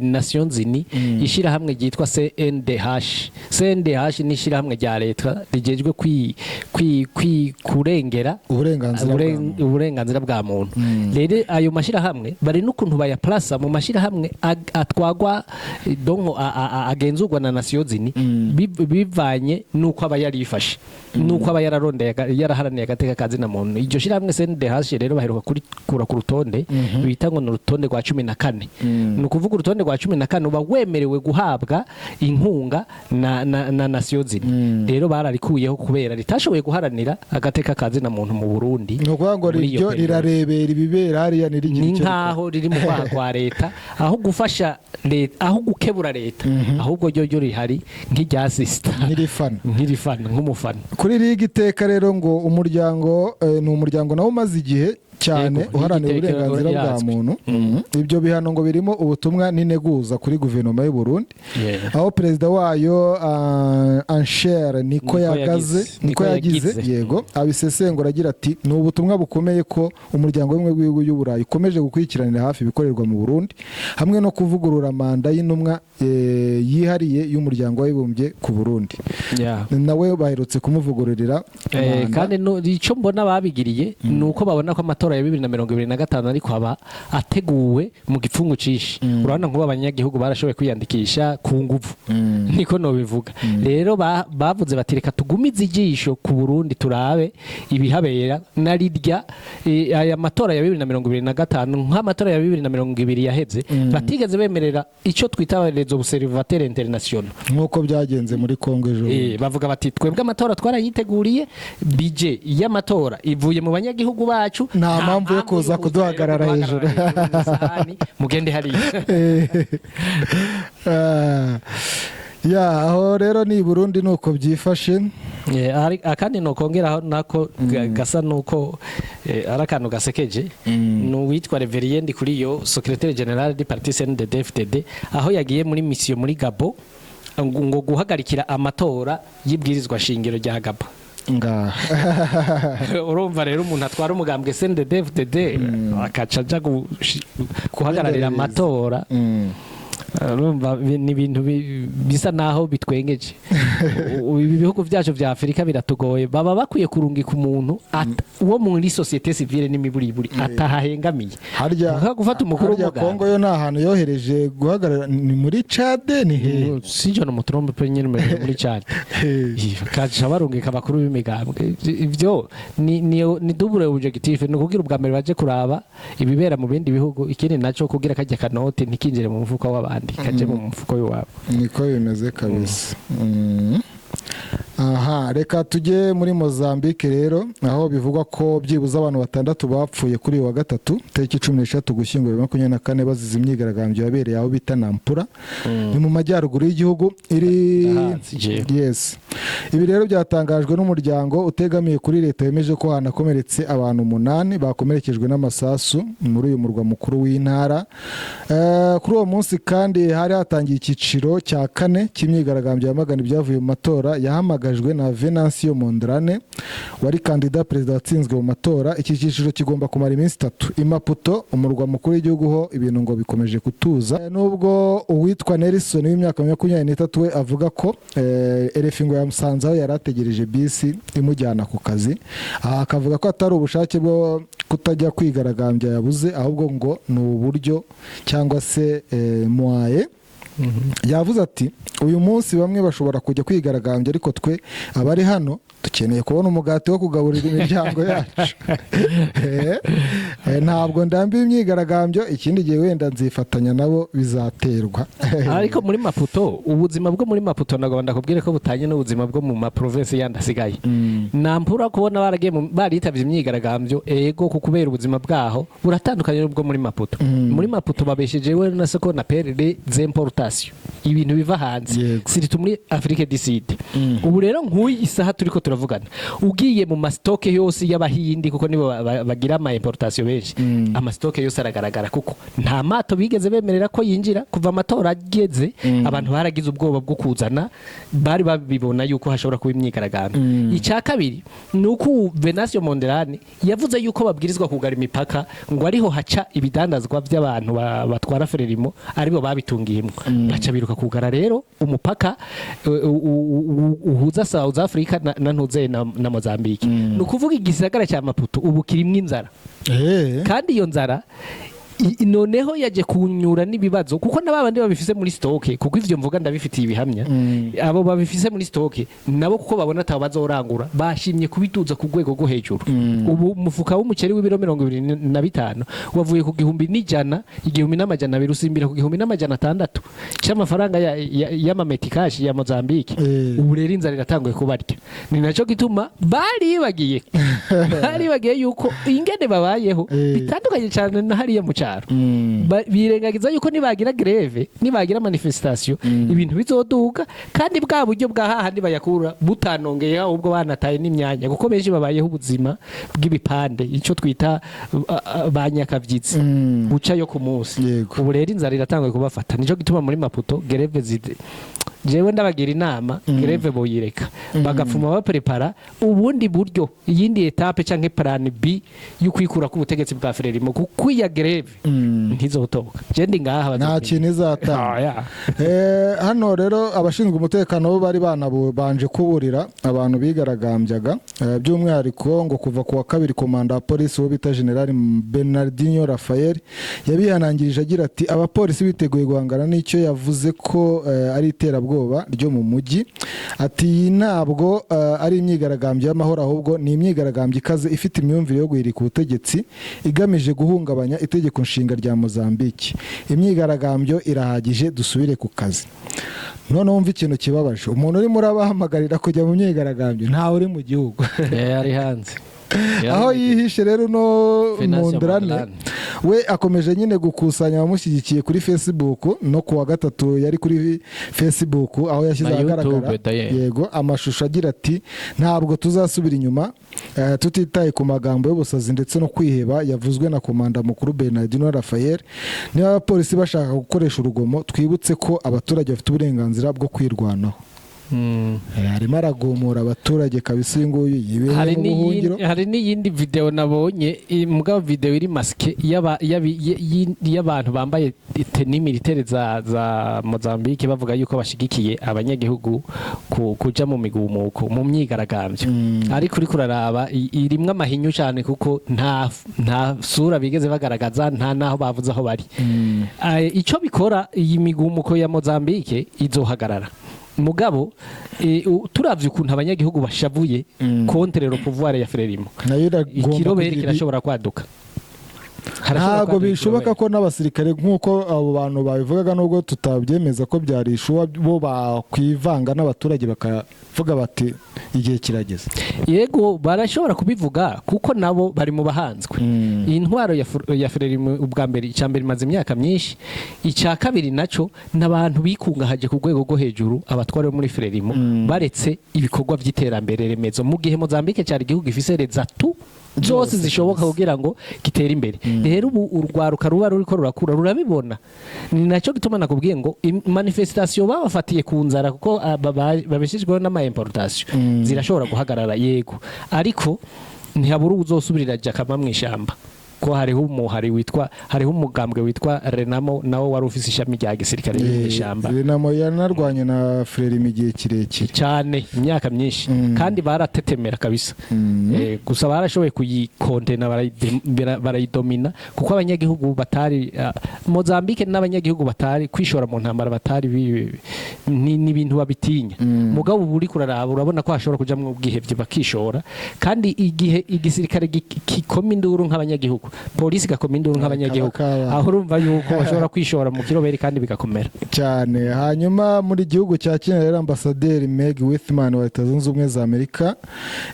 Nations Unies ishyirahamwe ryitwa CNDH. CNDH ni ishyirahamwe rya leta rigejwe kurengera uburenganzira bwa muntu. Uburenganzira bwa muntu. Rero ayo mashyirahamwe bari n'ukuntu bayaplasa mu mashyirahamwe atwagwa, donc agenzurwa na Nations Unies, bivanye n'uko aba yarifashe n'uko aba yararondeye yaraharaniye agateka ka zina muntu. Iryo shyirahamwe CNDH rero baheruka kurikura ku rutonde bita ngo ni urutonde rwa 14. Ni ukuvuga urutonde rwa 14 uba wemerewe guhabwa inkunga na Nations Unies. Rero bararikuyeho kubera ritashoboye guharanira agateka ka zina muntu mu Burundi. Ni ukuvuga ngo Muri iyo ryo periode. rirarebera ibibera hariya, ntirigire Ni icyo rikora. nkaho riri mu kwaha kwa leta, aho gufasha leta, aho gukebura leta, ahubwo ryo rihari nk'irya sisita. Nk'irifana. Nk'irifana, nk'umufana. Kuri Ligue Iteka rero, ngo umuryango ni umuryango nawo umaze igihe cyane Yego, uharanira Ligue Iteka uburenganzira bwa irazwi. muntu. Ibyo bihano ngo birimo ubutumwa n'integuza kuri guverinoma y'u Burundi, aho perezida wayo Anshel niko Niko yagaze yagize. Niko Niko yagize. yagize. Yego, abisesengura agira ati: "Ni ubutumwa bukomeye ko umuryango w'ubumwe bw'ibihugu by'Uburayi ukomeje gukurikiranira hafi ibikorerwa mu Burundi, hamwe no kuvugurura manda y'intumwa yihariye y'umuryango w'abibumbye ku Burundi." Nawe baherutse kumuvugururira manda. Kandi icyo mbona babigiriye ni uko babona ko amatora ya 2025 ariko aba ateguwe mu gipfungu cinshi. Urabona nk'ubu abanyagihugu barashoboye kwiyandikisha ku nguvu, niko nobivuga. Rero bavuze bati: "Reka tugumize ijisho ku Burundi, turabe ibihabera na rirya aya matora ya 2025, nk'amatora ya 2020 yaheze batigeze bemerera icyo twita les observateurs internationaux." Nk'uko byagenze muri Congo ejo bundi. Bavuga bati: "Twebwe amatora twarayiteguriye, budget y'amatora ivuye mu banyagihugu bacu, Nta Nta mpamvu yo kuza kuduhagarara rero hejuru. kuduhagarara hejuru mu isahani, mugende hariya. Ah, ya aho rero ni i Burundi nuko byifashe. Akandi nokongeraho nako gasa nuko ari akantu gasekeje, ni uwitwa Reverien Ndikuriyo, secrétaire général du parti CNDD-FDD, aho yagiye muri mission muri Gabo ngo guhagarikira amatora y'ibwirizwa shingiro rya Gabo. Ngaha. Urumva rero, umuntu atwara umugambwe CNDD-FDD akaca aja guhagararira amatora. Urumva ni ibintu bisa naho bitwengeje. Ibi bihugu byacu vya Afurika biratugoye. Baba bakwiye kurungika umuntu wo muri société civile n'imiburiburi atahahengamiye. Harya Nka gufata umukuru harya w'umugambwe. Kongo yo nta hantu yohereje guhagarara? Ni muri Chad, ni hehe? Sinjo no mutrombe pe nyine muri Chad kaca barungika abakuru b'imigambwe. Ivyo ni double objectif, ni ukugira ubwa mbere baje kuraba ibibera mu bindi bihugu, ikindi naco kugira kajya kanoti ntikinjire mu mufuko w'abandi, kaje mu mufuko w'iwabo. Niko bimeze kabisa. Aha reka tujye muri Mozambique rero, aho bivugwa ko byibuze abantu batandatu bapfuye kuri uyu wa gatatu tariki 13 Ugushyingo 2024, bazize imyigaragambyo yabereye aho bita Nampula, ni mu majyaruguru y'igihugu iri. Ndahazi jewe. Yes, ibi rero byatangajwe n'umuryango utegamiye kuri leta wemeje ko hanakomeretse abantu umunani bakomerekejwe n'amasasu muri uyu murwa mukuru w'intara. Kuri uwo munsi kandi hari hatangiye icyiciro cya kane cy'imyigaragambyo yamagana ibyavuye mu matora yahamagajwe na Venancio Mondlane, wari kandida perezida watsinzwe mu matora. Iki cyiciro kigomba kumara iminsi 3. I Maputo, umurwa mukuru w'igihugu, ho ibintu ngo bikomeje kutuza. Nubwo uwitwa Nelson w'imyaka 23 we avuga ko RFI ngo yamusanze aho yari ategereje bisi imujyana ku kazi. Aha akavuga ko atari ubushake bwo kutajya kwigaragambya yabuze, ahubwo ngo ni uburyo cyangwa se moyens. Yavuze ati: "Uyu munsi bamwe bashobora kujya kwigaragambya, ariko twe abari hano dukeneye kubona umugati wo kugaburira imiryango yacu. Ntabwo ndambiwe imyigaragambyo, ikindi gihe wenda nzifatanya nabo, bizaterwa." Ariko muri Maputo, ubuzima bwo muri Maputo nagomba ndakubwire ko butanye n'ubuzima bwo mu ma province yandi asigaye. Nampura kubona baragiye baritavye imyigaragambyo, ego, ku kubera ubuzima bwaho buratandukanye n'ubwo muri Maputo. Muri Maputo babeshejewe na ce qu'on appelle les importations, ibintu biva hanze, surtout muri Afrique du Sud. Ubu rero nk'uyu isaha turiko turavugana, ugiye mu ma stocks yose y'abahindi, kuko nibo bagira ama importation benshi, ama stocks yose aragaragara, kuko nta mato bigeze bemerera ko yinjira kuva amatora ageze. Abantu baragize ubwoba bwo kuzana, bari babibona yuko hashobora kuba imyigaragambyo. Icya kabiri ni uko Venancio Mondlane yavuze yuko babwirizwa kugara imipaka, ngo ariho haca ibidandazwa by'abantu batwara Frelimo, aribo babitungiyemo. Baca biruka kugara rero umupaka uhuza South Africa na ntuze na Mozambique. Ni ukuvuga igisagara cya Maputo ubu kirimwo inzara. Kandi iyo nzara noneho yaje kunyura n'ibibazo, kuko na babandi babifise muri stock, kuko ivyo mvuga ndabifitiye ibihamya, abo babifise muri stock nabo, kuko babona atabo bazorangura, bashimye kubiduza ku rwego rwo hejuru. Ubu umufuka w'umuceri w'ibiro 25 wavuye ku 1100, 1200, usimbira ku 1600 c'amafaranga y'ama meticais ya Mozambique. Ubu rero inzara iratanguye kubarya. Ni naco gituma baribagiye yuko ingene babayeho bitandukanye cyane na hariya mu cyaro. Birengagiza yuko nibagira grève, nibagira manifestation, ibintu bizoduga, kandi bwa buryo bwa hahandi bayakura butanongeye, ahubwo banataye n'imyanya, kuko benshi babayeho ubuzima bw'ibipande, icyo twita ba nyakabyitsi, buca yo ku munsi. Ubu rero inzara iratanguye kubafata. Nico gituma muri Maputo grève zide. Jewe ndabagira inama, grève boyireka, bagafuma baprepara ubundi buryo, iyindi étape canke plan B yo kwikura ku butegetsi bwa Frelimo, kuko iya grève ntizotoka. Je ndi ngaha Nta bazopima. kintu izatanga. Ah, ya. Hano rero abashinzwe umutekano bo bari banabanje kuburira abantu bigaragambyaga. By'umwihariko ngo kuva ku wa kabiri, komanda wa polisi wo bita General Bernardinho Rafael yabihanangirije agira ati: "Abapolisi biteguye guhangana n'icyo yavuze ko ari iterabwoba ryo mu mujyi." Ati: "Iyi ntabwo ari imyigaragambyo y'amahoro, ahubwo ni imyigaragambyo ikaze ifite imyumvire yo guhirika ubutegetsi, igamije guhungabanya itegeko nshinga rya Mozambique. Imyigaragambyo irahagije, dusubire ku kazi." Noneho wumva ikintu kibabaje: umuntu urimo urabahamagarira kujya mu myigaragambyo ntawe uri mu gihugu. Ari hanze. Aho yihishe rero no Venancio Mondlane, Mondlane. we akomeje nyine gukusanya abamushyigikiye kuri Facebook. No kuwa gatatu yari kuri Facebook, aho yashyize Na ahagaragara YouTube, d'ailleurs. yego, amashusho agira ati: "Ntabwo tuzasubira inyuma, tutitaye ku magambo y'ubusazi ndetse no kwiheba yavuzwe na komanda mukuru Bernardino Rafael. Niba abapolisi bashaka gukoresha urugomo, twibutse ko abaturage bafite uburenganzira bwo kwirwanaho." Arimo aragumura abaturage kabisa. Uyu nguyu yibereye Hari mu buhungiro. Hari n'iyindi video nabonye, mugabo video iri masquée y'abantu bambaye tenue militaire za Mozambique, bavuga yuko bashigikiye abanyagihugu kuja mu migumuko, mu myigaragambyo. Ariko uriko uraraba, irimwo amahinyu cyane, kuko nta sura bigeze bagaragaza, nta naho bavuze aho bari. Ico bikora, iyi migumuko ya Mozambique izohagarara, mugabo turavye ukuntu abanyagihugu bashavuye contre le pouvoir ya Frelimo, nayo iragomba ikiroberi kugira kirashobora kwaduka. Harashobora Ntabwo kwaduka bishoboka ikiroberi. ko n'abasirikare, nk'uko abo bantu babivugaga, nubwo tutabyemeza ko byari ishuwa, bo bakwivanga n'abaturage bakavuga bati: "Igihe kirageze." Yego, barashobora kubivuga kuko nabo bari mu bahanzwe. Iyi ntwaro ya Frelimo, ubwa mbere, icya mbere, imaze imyaka myinshi. Icya kabiri naco, n'abantu bikungahaje ku rwego rwo hejuru, abatware bo muri Frelimo, baretse ibikorwa by'iterambere remezo, mu gihe Mozambique cyari igihugu gifise les atouts zose zishoboka kugira ngo gitere imbere. Rero ubu urwaruka ruba ruriko rurakura rurabibona. Ni nacyo gituma nakubwiye ngo manifestation babafatiye ku nzara, kuko babeshejweho n'ama importation, zirashobora guhagarara, yego, ariko ntihabura uzosubirira jakama mu ishamba, ko hariho umuhari witwa, hariho umugambwe witwa Renamo, nawo wari ufise ishami rya gisirikare riri mu ishamba. Renamo yanarwanye na Frelimo igihe kirekire. Cyane, imyaka myinshi, kandi baratetemera kabisa. Gusa barashoboye kuyikontena, barayidomina, kuko abanyagihugu batari, Mozambique n'abanyagihugu batari kwishora mu ntambara, batari ni ibintu babitinya. Mugabo ubu uriko uraraba, urabona ko hashobora kujamwo ubwihevye bakishora, kandi igihe igisirikare kikoma induru nk'abanyagihugu, polisi igakoma induru nk'abanyagihugu, Kaba. aho urumva yuko bashobora kwishora mu kiroberi kandi bigakomera. Cyane. Hanyuma muri gihugu cya Kenya rero, ambasaderi Meg Whitman wa Leta Zunze Ubumwe za Amerika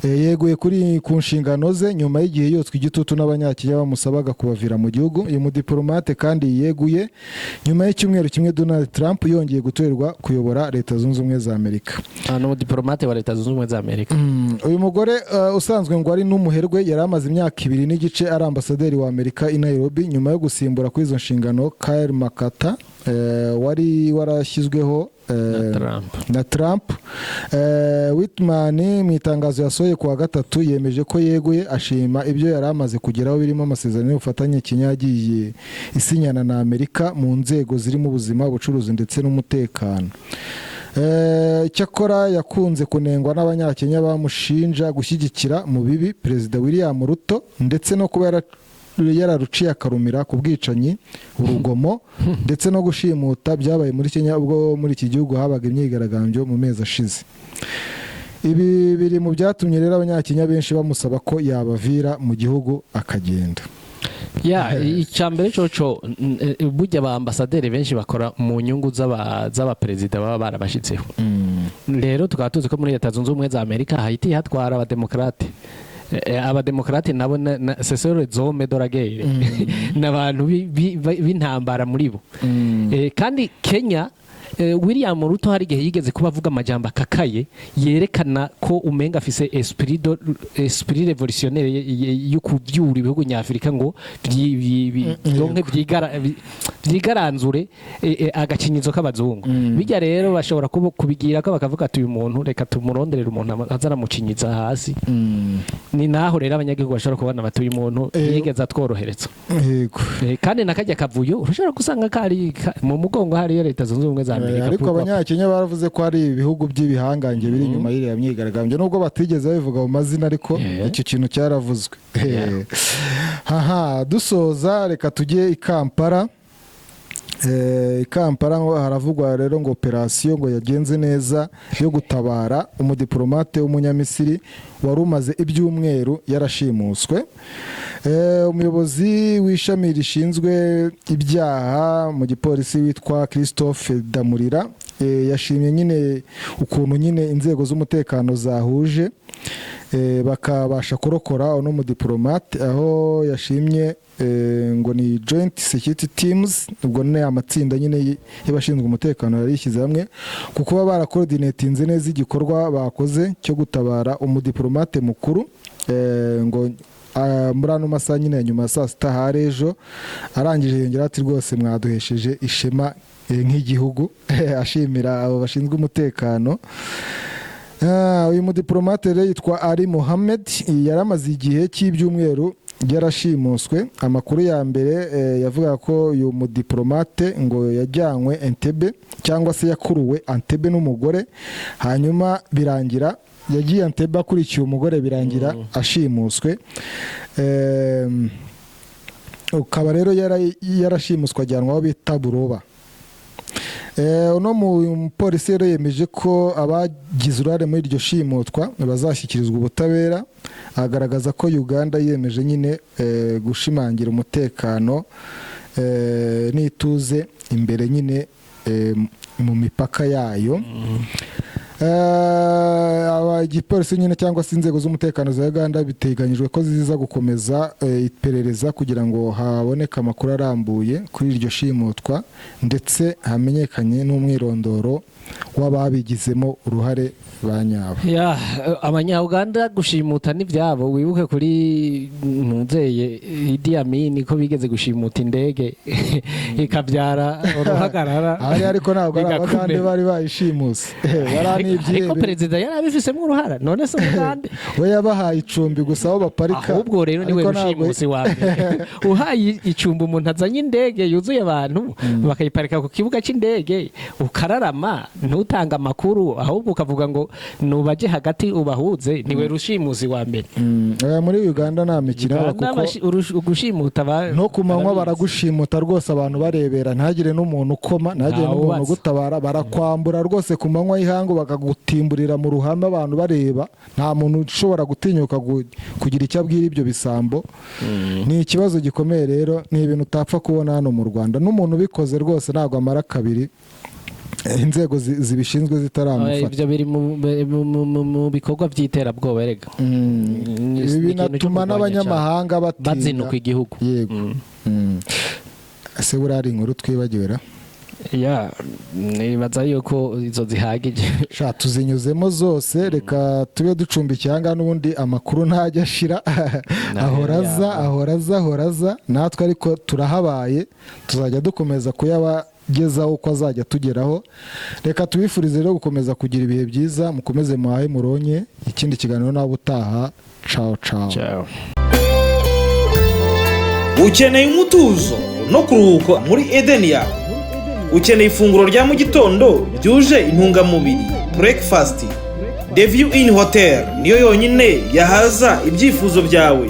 yeguye kuri ku nshingano ze nyuma y'igihe yotswe igitutu n'Abanyakenya bamusabaga kubavira mu gihugu. Uyu mudiplomate kandi yeguye nyuma y'icyumweru kimwe Donald Trump yongeye gutorerwa kuyobora Leta Zunze Ubumwe za Amerika. Ni umudiplomate wa Leta Zunze Ubumwe za Amerika. Uyu mugore usanzwe ngo ari n'umuherwe, yari amaze imyaka 2.5 ari ambasaderi wa Amerika i Nairobi, nyuma yo gusimbura kuri izo nshingano Kyle Makata, wari warashyizweho na Trump. Na Trump. Whitman mu itangazo yasohoye ku wa gatatu yemeje ko yeguye, ashima ibyo yari amaze kugeraho, birimo amasezerano y'ubufatanye Kenya yagiye isinyana na Amerika mu nzego zirimo ubuzima, ubucuruzi ndetse n'umutekano. Cyakora yakunze kunengwa n'Abanyakenya bamushinja gushyigikira mu bibi Perezida William Ruto, ndetse no kuba yararuciye akarumira ku bwicanyi, urugomo ndetse no gushimuta byabaye muri Kenya ubwo muri iki gihugu habaga imyigaragambyo mu mezi ashize. Ibi biri mu byatumye rero Abanyakenya benshi bamusaba ko yabavira mu gihugu akagenda. Ya, icya mbere coco, burya ba ambasaderi benshi bakora mu nyungu z'abaperezida baba barabashitseho. Rero tukaba tuzi ko muri Leta Zunze Ubumwe za Amerika hahitiye hatwara Abademokarate. Abademokarate nabo ce sont les hommes de la guerre, ni abantu b'intambara muri bo. Kandi Kenya, William Ruto hari igihe yigeze kuba avuga amajambo akakaye yerekana ko umenga afise esprit révolutionnaire yo kuvyura ibihugu nyafurika ngo donc vyigaranzure agacinyizo k'abazungu. Bijya rero bashobora kubigira ko bakavuga ati: "Uyu muntu reka tumuronderere umuntu aza aramucinyiza hasi." Ni naho rero abanyagihugu bashobora kubona bati: "Uyu muntu yigeze atworohereza." Kandi nakajya kavuyo urashobora gusanga kari mu mugongo hariyo Leta Zunze Ubumwe za Amerika. Ariko Pourquoi pas? Abanyakenya baravuze ko hari ibihugu by'ibihangange biri inyuma y'iriya myigaragambyo, nubwo batigeze babivuga mu mazina, ariko icyo kintu cyaravuzwe. Haha, dusoza reka tujye i Kampala. I Kampala ngo haravugwa rero ngo operasiyo ngo yagenze neza yo gutabara umudiplomate w'Umunyamisiri wari umaze ibyumweru yarashimuswe. Umuyobozi w'ishami rishinzwe ibyaha mu gipolisi witwa Christophe Damurira. Yashimye nyine ukuntu nyine inzego z'umutekano zahuje, bakabasha kurokora uno mudiplomate, aho yashimye ngo ni joint security teams, ubwo ni amatsinda nyine y'abashinzwe umutekano yari yishyize hamwe ku kuba baracoordinatinze neza igikorwa bakoze cyo gutabara umudiplomate mukuru, ngo muri ano masaha nyine ya nyuma ya saa sita hari ejo. Arangije yongera ati: "Rwose mwaduhesheje ishema nk'igihugu," ashimira abo bashinzwe umutekano. Uyu mudiplomate rero yitwa Ali Mohamed, yari amaze igihe cy'ibyumweru yarashimuswe. Amakuru ya mbere yavugaga ko uyu mudiplomate ngo yajyanywe Entebbe, cyangwa se yakuruwe Entebbe n'umugore, hanyuma birangira yagiye Entebbe akurikiye umugore, birangira ashimuswe. Ukaba rero yarashimuswe ajyanwa aho bita Buroba. Uno mupolisi rero yemeje ko abagize uruhare muri iryo shimutwa bazashyikirizwa ubutabera, agaragaza ko Uganda yiyemeje nyine gushimangira umutekano n'ituze imbere nyine mu mipaka yayo. Igipolisi nyine cyangwa se inzego z'umutekano za Uganda biteganyijwe ko ziza gukomeza iperereza kugira ngo haboneke amakuru arambuye kuri iryo shimutwa, ndetse hamenyekanye n'umwirondoro w'ababigizemo uruhare ba nyabo. Ya, Abanyauganda gushimuta n'ibyabo. Wibuke kuri ntuzeye Idi Amin ko bigeze gushimuta indege ikabyara uruhagarara. Ahari ariko ntabwo ari Abagande Bigakomera. bari bayishimuse, bari Ariko n'ibyihebe. perezida yari abifisemo uruhara, none se Umugande? We yabahaye icumbi gusa aho baparika. Ahubwo rero niwe Ariko ntabwo- rushimusi wa mbere uhaye icumbi umuntu azanye indege yuzuye abantu, bakayiparika ku kibuga cy'indege, ukararama ntutange amakuru, ahubwo ukavuga ngo nubaje hagati ubahuze, niwe rushimusi wa mbere. Oya, muri Uganda nta mikino yaba, Uganda kuko ugushimuta no ku manywa barabizi. Baragushimuta rwose abantu barebera, ntihagire n'umuntu ukoma, ntihagire n'umuntu Ntawubatse. ugutabara. Barakwambura rwose ku manywa y'ihangu, bakagutimburira mu ruhame abantu bareba, nta muntu ushobora gutinyuka kugira icyo abwira ibyo bisambo. Ni ikibazo gikomeye rero, ni ibintu utapfa kubona hano mu Rwanda, n'umuntu ubikoze rwose ntabwo amara kabiri inzego zibishinzwe Oya, zitaramufata. Ibyo biri mu bikorwa by'iterabwoba erega. Ni Ibi ikintu cyo binatuma kurwanya n'abanyamahanga cyane. batinya. Bazinuka igihugu. Yego. Ese buriya hari inkuru twibagiwe ra? Ya, nibaza yuko izo zihagije. Sha, tuzinyuzemo zose. Reka tube ducumbikiye ahangaha, n'ubundi amakuru ntajya ashira, ahora aza, ahora aza, ahora aza. Natwe ariko turahabaye, tuzajya dukomeza kuyabagezaho uko azajya tugeraho. Reka tubifurize rero gukomeza kugira ibihe byiza, mukomeze muhahe muronye. Ikindi kiganiro nawe utaha. Ciao ciao. Ciao. Ukeneye umutuzo no kuruhuka muri Edeni yawe? Ukeneye ifunguro rya mu gitondo ryuje intungamubiri, breakfast? The View Inn Hotel niyo yonyine yahaza ibyifuzo byawe.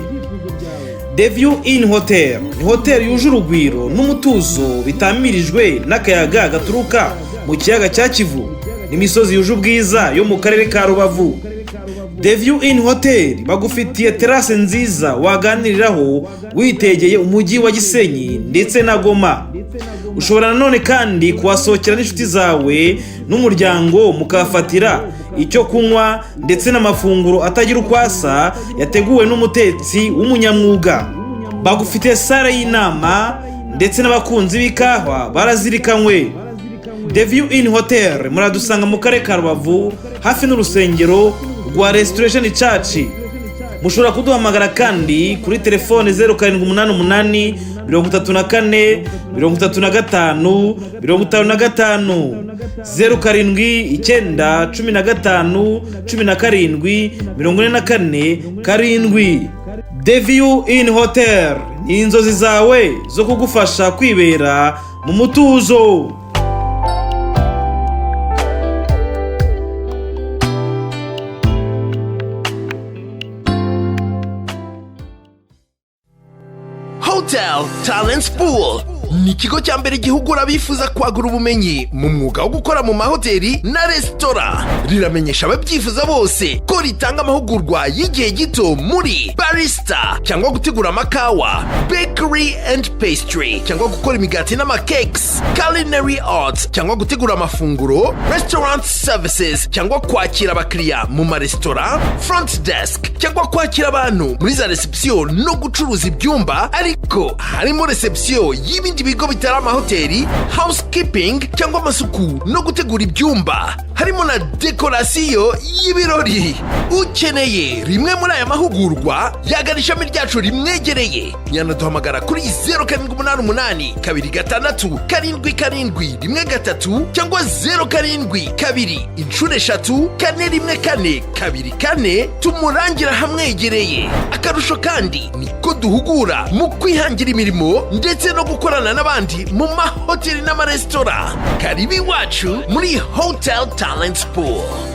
The View Inn Hotel ni hoteli yuje urugwiro n'umutuzo, bitamirijwe n'akayaga gaturuka mu kiyaga cya Kivu n'imisozi yuje ubwiza yo mu karere ka Rubavu. The View Inn Hotel bagufitiye terase nziza waganiriraho witegeye umujyi wa Gisenyi ndetse na Goma. Ushobora nanone kandi kuhasohokera n'inshuti zawe n'umuryango, mukahafatira icyo kunywa ndetse n'amafunguro atagira uko asa yateguwe n'umutetsi w'umunyamwuga. Bagufitiye salle y'inama, ndetse n'abakunzi b'ikawa barazirikanywe. The View Inn Hotel muradusanga mu karere ka Rubavu, hafi n'urusengero rwa Restoration Church. Mushobora kuduhamagara kandi kuri telefone 0788 34 35 55, 0791517447. The View Inn Hotel ni inzozi zawe zo kugufasha kwibera mu mutuzo. Hotel Talents Pool. Ni ikigo cya mbere gihugura abifuza kwagura ubumenyi mu mwuga wo gukora mu mahoteli na resitora. Riramenyesha ababyifuza bose ko ritanga amahugurwa y'igihe gito muri barista cyangwa gutegura amakawa, bakery and pastry cyangwa gukora imigati n'amakekes, culinary arts cyangwa gutegura amafunguro, restaurant services cyangwa kwakira abakiriya mu maresitora, front desk cyangwa kwakira abantu muri za reception no gucuruza ibyumba, ariko harimo reception y'ibindi bigo bitari amahoteli, housekeeping cyangwa amasuku no gutegura ibyumba, harimo na dekorasiyo y'ibirori. Ukeneye rimwe muri aya mahugurwa yagana ishami ryacu rimwegereye, yanaduhamagara kuri 0788267713 cyangwa 0723334124, tumurangira hamwegereye. Akarusho kandi ni ko duhugura mu kwihangira imirimo ndetse no gukorana n'abandi mu mahoteli n'amaresitora. Karibu iwacu muri Hotel Talent Pool.